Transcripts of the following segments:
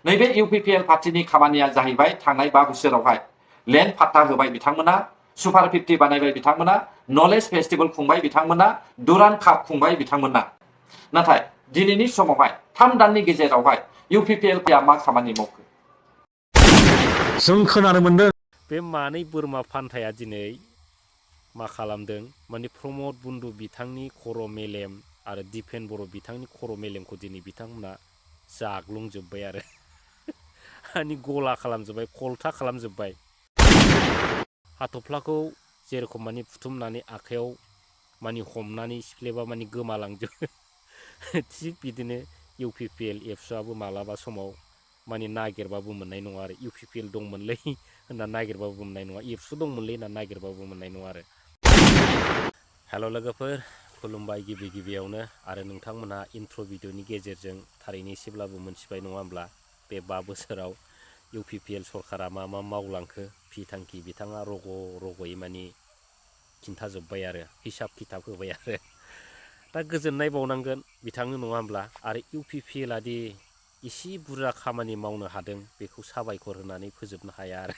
नैबे इउपिपिएल पार्टीनि खामानिया जाहैबाय थांनाय 5 बोसोरावहाय लेन्ड फाट्टा होबाय बिथांमोना, सुपार 50 बानायबाय बिथांमोना, नलेज फेस्टिभेल खुंबाय बिथांमोना, दुरान काप खुंबाय बिथांमोना। नाथाय दिनैनि समावहाय 3 दाननि गेजेरावहाय इउपिपिएलआ मा खामानि मावखो? जों खोनानो मोनदों बे मानै बोरमा फान्थाया दिनै मा खालामदों, माने प्रमद बन्दु बिथांनि खर' मेलेम आरो दिपेन बर' बिथांनि खर' मेलेमखौ दिनै बिथांमोना जाग्लुंजोब्बाय आरो माने गला खालामजोब्बाय, खलथा खालामजोब्बाय। हाथफ्लाखौ जेरखम माने फुथुमनानै आखाइयाव माने हमनानै सिफ्लेबा माने गोमालांजोबो थिग बिदिनो इउपिपिएल एबसुआबो मालाबा समाव माने नागिरबाबो मोननाय नङा आरो। इउपिपिएल दंमोनलै होनना नागिरबाबो मोननाय नङा, एबसु दंमोनलै होनना नागिरबाबो मोननाय नङा आरो। हेल' लोगोफोर, खुलुमबाय गिबि गिबियावनो। आरो नोंथांमोनहा इन्ट्र' भिडिअनि गेजेरजों थारैनो एसेब्लाबो मोनथिबाय नङा होमब्ला बे 5 बोसोराव इउपिपिएल सरकारा मा मा मावलांखो, फि थांखि बिथाङा रग'यै माने खिन्थाजोब्बाय आरो हिसाब खिथाब होबाय आरो। दा गोजोननाय बावनांगोन बिथांनो नङा होमब्ला। आरो इउपिपिएलआ दि इसे बुरजा खामानि मावनो हादों बेखौ साबायखर होनानै फोजोबनो हाया आरो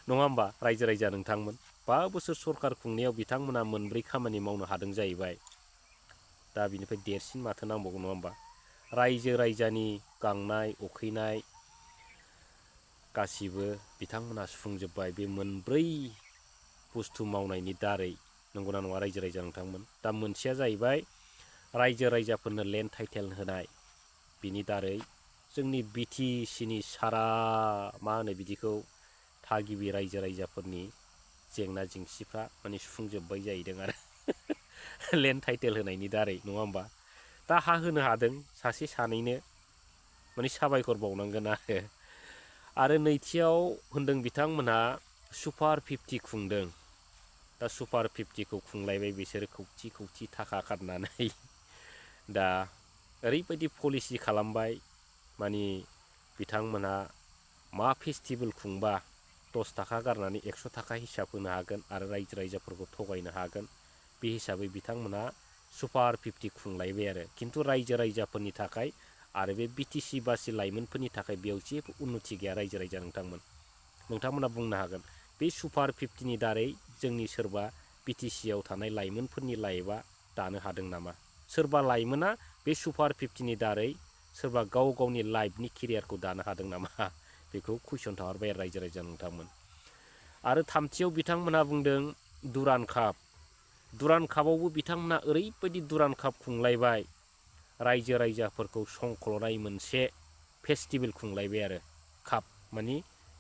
नङा होमबा रायजो राजा नोंथांमोन। 5 बोसोर सरकार खुंनायाव बिथांमोना 4 खामानि मावनो हादों जाहैबाय। दा बिनिफ्राय देरसिन माथो नांबावगौ नङा होमबा। रायजो राजानि गांनाय उखैनाय गासिबो बिथांमोना सुफुंजोब्बाय बे 4 बुस्थु मावनायनि दारै, नंगौना नङा रायजो राजा नोंथांमोन। दा मोनसेया जाहैबाय रायजो राजाफोरनो लेन्ड टाइटेल होनाय, बिनि दारै जोंनि बिटिसिनि सारा मा होनो बिदिखौ थागिबि रायजो राजाफोरनि जेंना जेंसिफ्रा माने सुफुंजोब्बाय जाहैदों आरो लेन्ड टाइटेल होनायनि दारै नङा होमबा। दा हा होनो हादों सासे सानैनो, माने साबायखर बावनांगोन आरो नैथियाव होनदों बिथांमोनहा सुपार 50 खुंदों। दा सुपार 50खौ खुंलायबाय बिसोरो खौथि खौथि थाखा गारनानै दा ओरैबायदि पलिसि खालामबाय, माने बिथांमोनहा मा फेस्टिभेल खुंबा 10 थाखा गारनानै 100 थाखा हिसाब होनो हागोन आरो रायजो राजाफोरखौ थगायनो हागोन, बे हिसाबै बिथांमोनहा सुपार 50 खुंलायबाय आरो। खिन्थु रायजो राजाफोरनि थाखाय आरो बे बिटिसि बासि लाइमोनफोरनि थाखाय बेयाव जेबो उन्नति गैया रायजो राजा नोंथांमोन। नोंथांमोना बुंनो हागोन बे सुपार 50नि दारै जोंनि सोरबा बिटिसिआव थानाय लाइमोनफोरनि लाइफआ दानो हादों नामा? सोरबा लाइमोना बे सुपार 50नि दारै सोरबा गाव गावनि लाइफनि केरियारखौ दानो हादों नामा? बेखौ कुइसन थाहरबाय आरो रायजो राजा नोंथांमोन। आरो थामथियाव बिथांमोनहा बुंदों दुरान काप। दुरान कापआवबो बिथांमोना ओरैबायदि दुरान काप खुंलायबाय, रायजो राजाफोरखौ संख्ल'नाय मोनसे फेस्टिभेल खुंलायबाय आरो। काप माने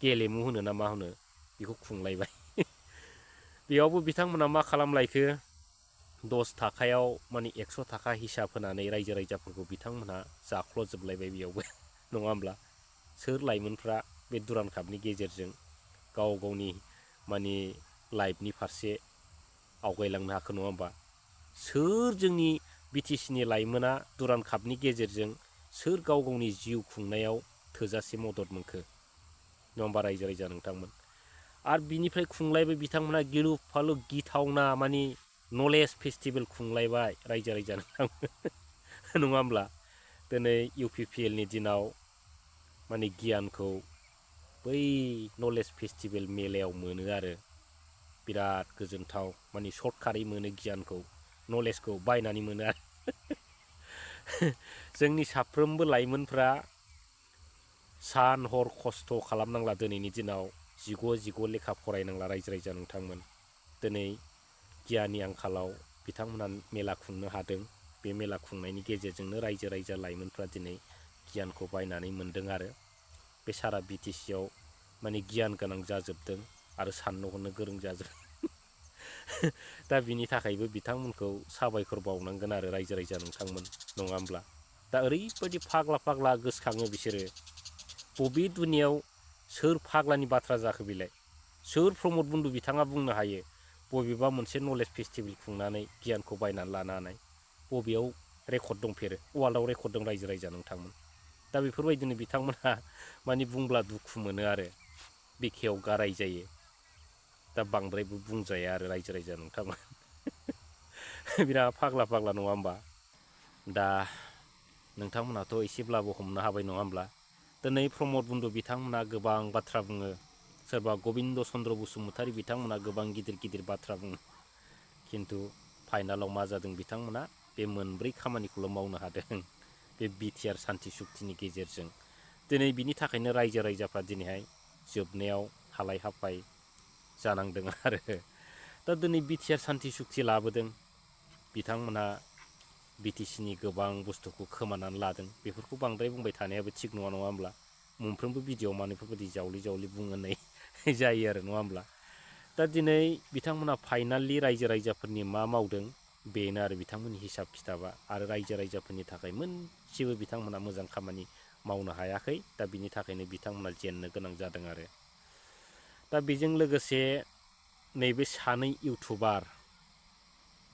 गेलेमु होनो ना मा होनो बेखौ खुंलायबाय बेयावबो बिथांमोना मा खालामलायखो, 10 थाखायाव माने 100 थाखा हिसाब होनानै रायजो राजाफोरखौ बिथांमोनहा जाख्ल'जोबलायबाय बेयावबो नङा होमब्ला। सोर लाइमोनफ्रा बे दुरान कापनि गेजेरजों गाव गावनि माने लाइफनि फारसे आवगायलांनो हाखो नङा होमबा। सोर जोंनि बिटिसिनि लाइमोना दुरान कापनि गेजेरजों सोर गाव गावनि जिउ खुंनायाव थोजासे मदद मोनखो नङा होमबा रायजो राजा नोंथांमोन। आरो बिनिफ्राय खुंलायबाय बिथांमोना गिलु फालु गिथावना माने नलेज फेस्टिभेल खुंलायबाय रायजो राजा नोंथांमोन नङा होमब्ला। दिनै इउपिपिएलनि दिनाव माने गियानखौ बै नलेज फेस्टिभेल मेलायाव मोनो आरो बिराद गोजोनथाव, माने सर्टकाटै मोनो गियानखौ, नलेजखौ बायनानै मोनो आरो जोंनि साफ्रोमबो लाइमोनफ्रा सान हर खस्थ' खालामनांला दिनैनि दिनाव, जिग' लेखा फरायनांला रायजो राजा नोंथांमोन। दिनै गियाननि आंखालाव बिथांमोना मेला खुंनो हादों। बे मेला खुंनायनि गेजेरजोंनो रायजो राजा लाइमोनफ्रा दिनै गियानखौ बायनानै मोनदों आरो बे सारा बिटिसिआव माने गियान गोनां जाजोबदों आरो साननो हनो गोरों जाजोबदों दा बिनि थाखायबो बिथांमोनखौ साबायखर बावनांगोन आरो रायजो राजा नोंथांमोन नङा होमब्ला। दा ओरैबायदि फाग्ला फाग्ला गोसोखाङो बिसोरो, बबे दुनियाव सोर फाग्लानि बाथ्रा जाखो बेलाय। सोर प्रमद बन्दु बिथाङा बुंनो हायो बबेबा मोनसे नलेज फेस्टिभेल खुंनानै गियानखौ बायनानै लानो हानाय, बबेयाव रेकर्ड दंफेरो? वार्ल्डआव रेकर्ड दं रायजो राजा नोंथांमोन। दा बेफोरबायदिनो बिथांमोनहा माने बुंब्ला दुखु मोनो आरो बिखायाव गाराय जायो। दा बांद्रायबो बुंजाया आरो रायजो राजा नोंथांमोन बिराद फाग्ला फाग्ला नङा होमबा। दा नोंथांमोनहाथ' एसेब्लाबो हमनो हाबाय नङा होमब्ला। दिनै प्रमद बन्धु बिथांमोना गोबां बाथ्रा बुङो, सोरबा गबिन्द चन्द्र बसुमतारी बिथांमोना गोबां गिदिर गिदिर बाथ्रा बुङो, खिन्थु फाइनालाव मा जादों बिथांमोना बे मोनब्रै खामानिखौल' मावनो हादों बे बिटिआर सान्थि सुक्तिनि गेजेरजों। दिनै बिनि थाखायनो रायजो राजाफ्रा दिनैहाय जोबनायाव हालाय हाफाय जानांदों आरो। दा दिनै बिटिआर सान्थि सुक्ति लाबोदों, बिथांमोनहा बिटिसिनि गोबां बुस्थुखौ खोमानानै लादों। बेफोरखौ बांद्राय बुंबाय थानायाबो थिग नङा, नङा होमब्ला? मोनफ्रोमबो भिडिअ'आव मानो बेफोरबायदि जावले जावले बुंनाय जायो आरो, नङा होमब्ला? दा दिनै बिथांमोना फाइनालि रायजो राजाफोरनि मा मावदों बेनो आरो बिथांमोननि हिसाब खिथाबा। आरो रायजो राजाफोरनि थाखाय मोनसेबो बिथांमोना मोजां खामानि मावनो हायाखै। दा बिनि थाखायनो बिथांमोना जेननो गोनां जादों आरो। दा बेजों लोगोसे नैबे सानै इउटुबार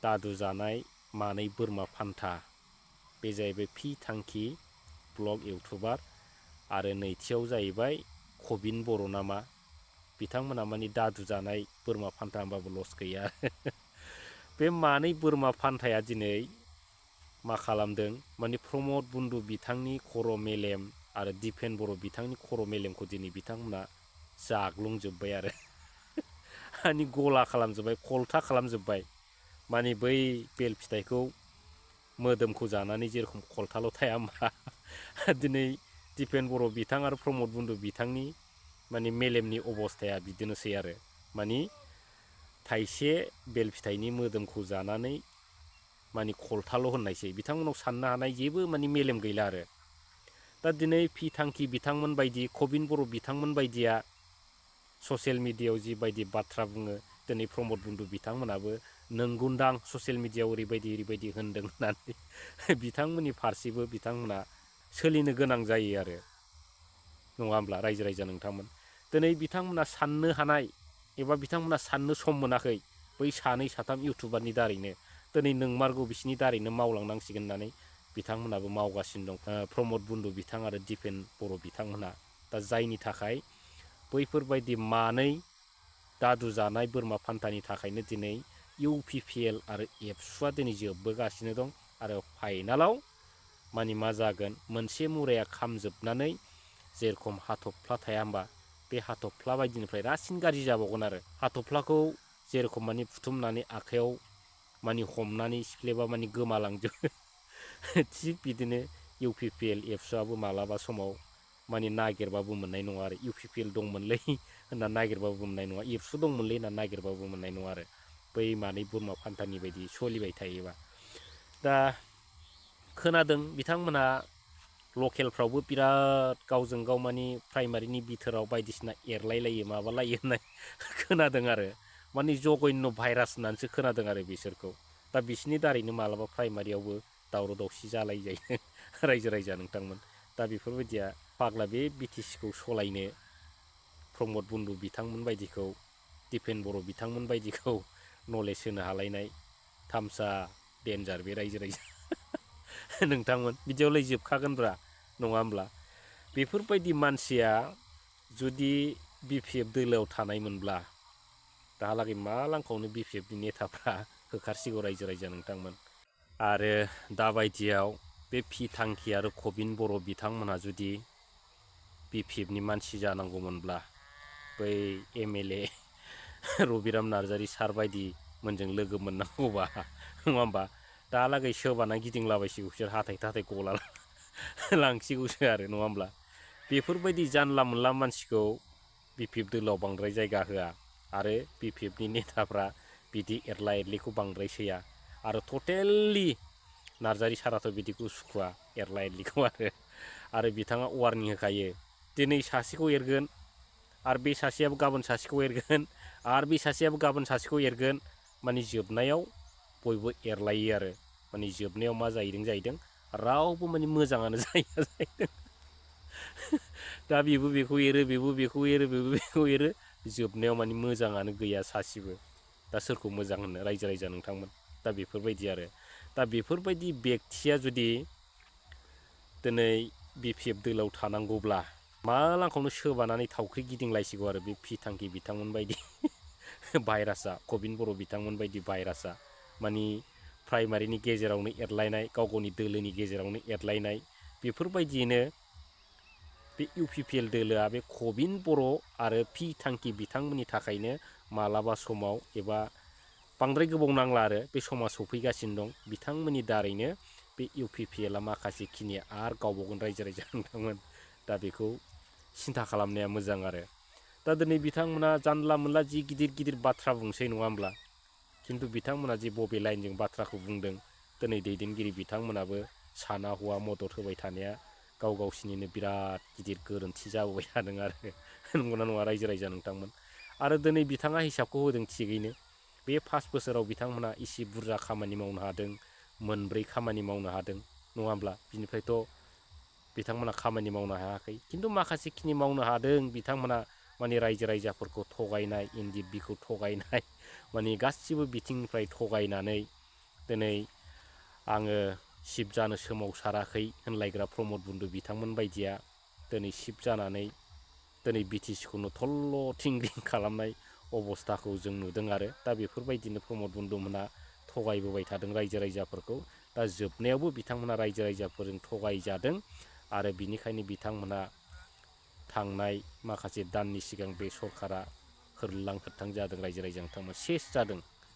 दादु जानाय मानै बोरमा फान्था, बे जाहैबाय पि थांखि ब्लग इउटुबार, आरो नैथियाव जाहैबाय कबिन बर' नामा, बिथांमोना माने दादु जानाय बोरमा फान्था होनबाबो लस गैया। बे मानै बोरमा फान्थाया दिनै मा खालामदों, माने प्रमद बन्धु बिथांनि खर' मेलेम आरो दिपेन बर' बिथांनि खर' मेलेमखौ दिनै बिथांमोना जाग्लुंजोब्बाय आरो। माने गला खालामजोब्बाय, खलथा खालामजोब्बाय। माने बै बेल फिथाइखौ मोदोमखौ जानानै जेरखम खलथाल' थाया होमबा, दिनै दिपेन बर' बिथां आरो प्रमद बन्धु बिथांनि माने मेलेमनि अबस्थाया बिदिनोसै आरो। माने थाइसे बेल फिथाइनि मोदोमखौ जानानै माने खलथाल' होननायसै, बिथांमोनाव साननो हानाय जेबो माने मेलेम गैला आरो। दा दिनै पि थांखि बिथांमोन बायदि, कबिन बर' बिथांमोन बायदिया ससियेल मिडियायाव जिबायदि बाथ्रा बुङो, दिनै प्रमद बन्धु बिथांमोनाबो नंगौदां ससियेल मिडियायाव ओरैबायदि होनदों होननानै बिथांमोननि फारसेबो बिथांमोना सोलिनो गोनां जायो आरो, नङा होमब्ला रायजो राजा नोंथांमोन? दिनै बिथांमोना साननो हानाय एबा बिथांमोना साननो सम मोनाखै बै सानै साथाम इउटुबारनि दारैनो। दिनै नोंमारगौ बिसिनि दारैनो मावलांनांसिगोन होननानै बिथांमोनाबो मावगासिनो दं, प्रमद बन्धु बिथां आरो दिपेन बर' बिथांमोनहा। दा जायनि थाखाय बैफोरबायदि मानै दादु जानाय बोरमा फान्थानि थाखायनो दिनै UPPL आरो एबसुआ दिनै जोबबोगासिनो दं। आरो फाइनालाव माने मा जागोन, मोनसे मुराया खामजोबनानै जेरखम हाथफ्ला थाया होमबा, बे हाथफ्ला बायदिनिफ्राय रासिन गाज्रि जाबावगोन आरो। हाथफ्लाखौ जेरखम माने फुथुमनानै आखाइयाव माने हमनानै सिफ्लेबा माने गोमालांजोबो, थिग बिदिनो UPPL एबसुआबो मालाबा समाव माने नागिरबाबो मोननाय नङा आरो। UPPL दंमोनलै होनना नागिरबाबो मोननाय नङा, एबसु दंमोनलै होनना नागिरबाबो मोननाय नङा आरो, बै मानै बोरमा फान्थानि बायदि सोलिबाय थायोबा। दा खोनादों बिथांमोना लकेलफ्रावबो बिराद गावजों गाव माने प्राइमारिनि बिथोराव बायदिसिना एरलायलायो माबालायो होननाय खोनादों आरो। माने जगन्य भाइरास होननानैसो खोनादों आरो बिसोरखौ। दा बिसिनि दारैनो मालाबा प्राइमारियावबो दावराव दावसि जालाय जायो रायजो राजा नोंथांमोन। दा बेफोरबायदिया फाग्ला बे बिटिसिखौ सलायनो प्रमद बन्धु बिथांमोन बायदिखौ, दिपेन बर' बिथांमोन बायदिखौ नलेज होनो हालायनाय थामसा डेन्जार बे रायजो राजा नोंथांमोन। बिदियावलाय जोबखागोनब्रा, नङा होमब्ला? बेफोरबायदि मानसिया जुदि BPF दोलोआव थानायमोनब्ला दाहालागै मा लांखावनो BPFनि नेताफ्रा होखारसिगौ रायजो राजा नोंथांमोन। आरो दाबायदियाव बे पि थांखि आरो कबिन बर' बिथांमोनहा जुदि BPFनि मानसि जानांगौमोनब्ला बै MLA रबिराम नार्जारि सार बायदि मोनजों लोगो मोननांगौबा, नङा होमबा? दाहालागै सोबाना गिदिंलाबायसिगौ बिसोर, हाथाय थाथाय गला लांसिगौसो आरो, नङा होमब्ला? बेफोरबायदि जानला मोनला मानसिखौ BPF दोलोआव बांद्राय जायगा होआ। आरो BPFनि नेताफ्रा बिदि एरला एरलिखौ बांद्राय सैया। आरो टटेलि नार्जारि साराथ' बिदिखौ सुखुवा, एरला एरलिखौ आरो बिथाङा वार्निं होखायो, दिनै सासेखौ एरगोन आरो बे सासेयाबो गाबोन सासेखौ एरगोन आरो बे सासेयाबो गाबोन सासेखौ एरगोन। माने जोबनायाव बयबो एरलायो आरो। माने जोबनायाव मा जाहैदों रावबो माने मोजाङानो जाहैदों। दा बेबो बेखौ एरो, बेबो बेखौ एरो, बेबो बेखौ एरो, जोबनायाव माने मोजाङानो गैया सासेबो। दा सोरखौ मोजां होननो रायजो राजा नोंथांमोन? दा बेफोरबायदि आरो। दा बेफोरबायदि बेक्तिया जुदि दिनै BPF दोलोआव थानांगौब्ला मा लांखावनो सोबानानै थावख्रि गिदिंलायसिगौ आरो बे पि थांखि बिथांमोन बायदि भाइरासआ, कबिन बर' बिथांमोन बायदि भाइरासआ। माने प्राइमारिनि गेजेरावनो एरलायनाय, गाव गावनि दोलोनि गेजेरावनो एरलायनाय, बेफोरबायदियैनो बे UPPL दोलोआ बे कबिन बर' आरो पि थांखि बिथांमोननि थाखायनो मालाबा समाव एबा बांद्राय गोबाव नांला आरो बे समा सफैगासिनो दं। बिथांमोननि दारैनो बे UPPLआ माखासे खिनि आरो गावबावगोन रायजो राजा नोंथांमोन। दा बेखौ सिन्था खालामनाया मोजां आरो। दा दिनै बिथांमोना जानला मोनला जि गिदिर गिदिर बाथ्रा बुंसै नङा होमब्ला? खिन्थु बिथांमोना जे बबे लाइनजों बाथ्राखौ बुंदों दिनै दैदेनगिरि बिथांमोनाबो साना हौवा मदद होबाय थानाया गाव गावसिनिनो बिराद गिदिर गोरोन्थि जाबोबाय थादों आरो नंगौना नङा रायजो राजा नोंथांमोन? आरो दिनै बिथाङा हिसाबखौ होदों थिगैनो बे 5 बोसोराव बिथांमोना इसे बुरजा खामानि मावनो हादों, मोनब्रै खामानि मावनो हादों नङा होमब्ला? बिनिफ्रायथ' बिथांमोना खामानि मावनो हायाखै, खिन्थु माखासे खिनि मावनो हादों बिथांमोना माने रायजो राजाफोरखौ थगायनाय, NDFBखौ थगायनाय, माने गासिबो बिथिंनिफ्राय थगायनानै दिनै आङो सिफ जानो सोमावसाराखै होनलायग्रा प्रमद बन्दु बिथांमोन बायदिया दिनै सिफ जानानै दिनै BTCखौनो थल्ल' थिंग्रिं खालामनाय अबस्थाखौ जों नुदों आरो दा बेफोरबायदिनो प्रमद बन्दुमोनहा थगायबोबाय थादों रायजो राजाफोरखौ। दा जोबनायावबो बिथांमोना रायजो राजाफोरजों थगायजादों आरो बिनिखायनो बिथांमोना थांनाय माखासे दाननि सिगां बे सरकारा होरलां होथां जादों रायजो राजा नोंथांमोन। सेस जादों